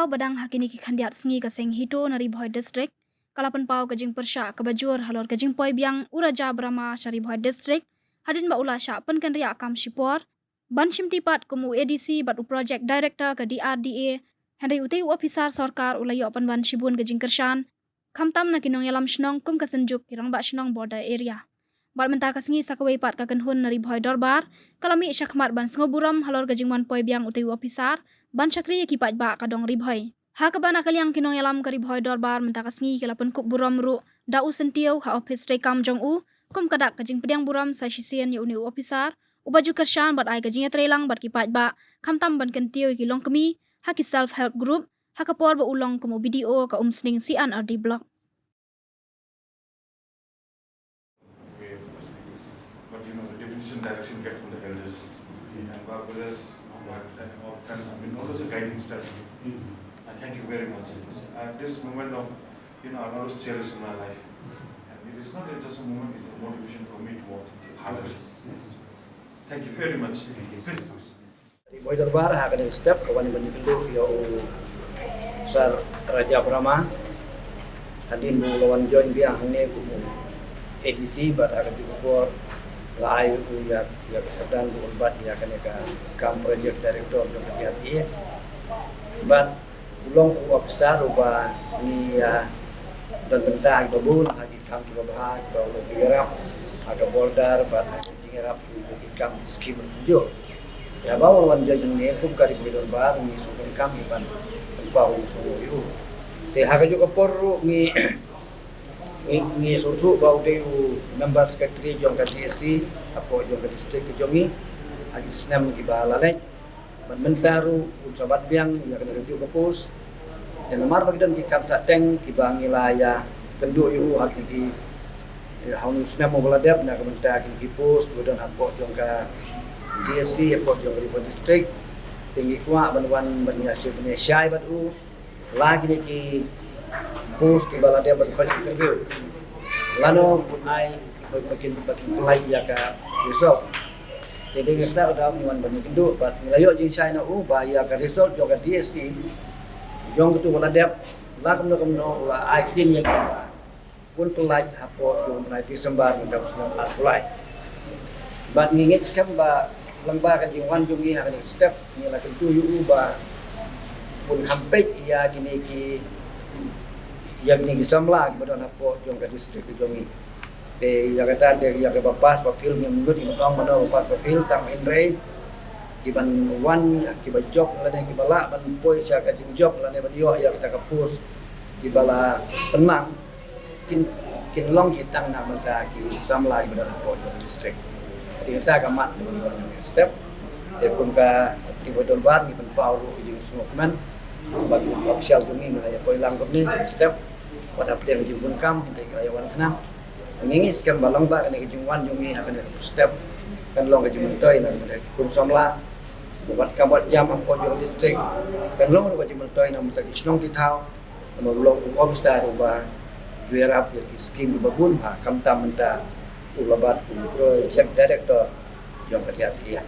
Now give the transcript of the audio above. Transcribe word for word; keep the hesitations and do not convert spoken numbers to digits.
Ba dang ha kine ki khyndiat sngi ka Seng HITO na Ri Bhoi District ka la pynpaw ka jingpyrshah kaba jur halor ka jingpoi biang u Raja Brahma sha Ri Bhoi District hadien ba u la shah pynkynriah kam shipor ban shimti pat kum u ADC bad u Project Director ka DRDA, hynrei utei u ophisar sorkar u la ïoh pynban shibun ka jingkyrshan khamtam na ki nongïalam shnong kum ka Synjuk ki Rangbah Shnong Border Area. Bad mynta ka sngi sa kawei pat ka kynhun na Ri Bhoi Dorbar ka la mih shakhmat ban sngewburom halor ka jingwan poi biang utei u ophisar ban shakri ïa ki paidbah ka dong Ri Bhoi. Ha kaba na ka liang ki nongïalam ka Ri Bhoi Dorbar mynta ka sngi ki la pynkup burom ruh da u syntiew ha ophis treikam jong u kum ka dak ka jingpdiang burom sa shisien ïa une u ophisar uba ju kyrshan bad ai ka jingïatreilang bad ki paidbah khamtam ban kyntiew ïa ki longkmie ha ki self help group ha ka por ba u long kum u BDO ka Umsning C&RD Block. But you know, the definition direction get from the elders. And our brothers, our wives, and our friends have been always a guiding star. I thank you very much. Uh, this moment of, you know, I'll always cherish in my life. And it is not just a moment, it's a motivation for me to work harder. Thank you very much. Please. Ri Bhoi Dorbar ha kane ka step ka wan ban ïakynduh ïa u Sir Raja Brahma. Hadien ba u la wan join biang hangne kum u ADC bad ha kajuh ka por la ai u ïa ïa ka kyrdan ba un bat ïa kane ka kam project director jong ka DRDA. Bad u long u officer uba ngi ïa don bynta ha kiba bun ha ki kam kiba bha kiba u la ju ïarap ha ka border bad ha ki jingïarap ki kam skim kumjuh. Te haba u la wan join hangne kum ka Ri Bhoi Dorbar ngi sngewbha kam ngi ban pynpaw ngi sngewbha ïa u. Te ha kajuh ka por ruh ngi ngi ngi sngewthuh ba u dei u member secretary jong ka DSC hapoh jong ka district ka jong ngi ha ki snem kiba la leit. Bad mynta ruh un sa bat biang ïa kane kajuh ka post. Te namar ba ki don ki kam sateng kiba ngi la ïa kynduh ïa u ha kine ki ha une u snem uba la dep na ka bynta kine ki post ba don hapoh jong ka DSC hapoh jong ka Ri Bhoi District. Te ngi kwah ban wan ban ïa shai ban ïa shai bad u la kine ki post kiba la dep ban khot interview. Lano un ai ba kin ba kin pynlait ïa ka result. Te dei kata ka daw ngi wan ban ïakynduh bad ngi la ïoh jingshai na u ba ïa ka result jong ka DSC jong katu ba la dep la kumno kumno la ai ktien ïa ngi ba un pynlait hapoh jong u bnai December mynta u snem arphew lai. Bad ngi ngeit skhem ba lyngba ka jingwan jong ngi ha kane ka step ngi la kyntu ïa u ba un kham peit ïa kine ki ïa kine ki samla kiba don hapoh jong ka district ka jong ngi. Te ïa kata te ïa kaba pass ba fail ngim nud ngim ong mano ba pass ba fail tang hynrei kiban wan kiba jop lane kiba lah ban poi sha ka jingjop lane ban ïoh ïa kata ka post kiba la pynmang kin kin long ki tang na bynta ki samla kiba don hapoh jong ka district. Te kata ka mat kiba ngi wan ha kane ka step. Te kum ka Ri Bhoi Dorbar ngi pynpaw ruh ka jingsngewkmen ba ki official jong ngi ngi la ïa poi lang kumne ka step. Wat hapdeng ka jingbun kam hynrei ki la ïa wan khnang. Ngi ngeit skhem ba lyngba kane ka jingwan jong ngi ha kane ka step kan long ka jingmyntoi na ka bynta ki khun samla. Wat kam wat jam hapoh jong ka district kan long ruh ka jingmyntoi na ka bynta ki shnong ki thaw. Namar u long u officer uba ju ïarap ïa ki skim kiba bun bha khamtam mynta u la bat u project director jong ka DRDA.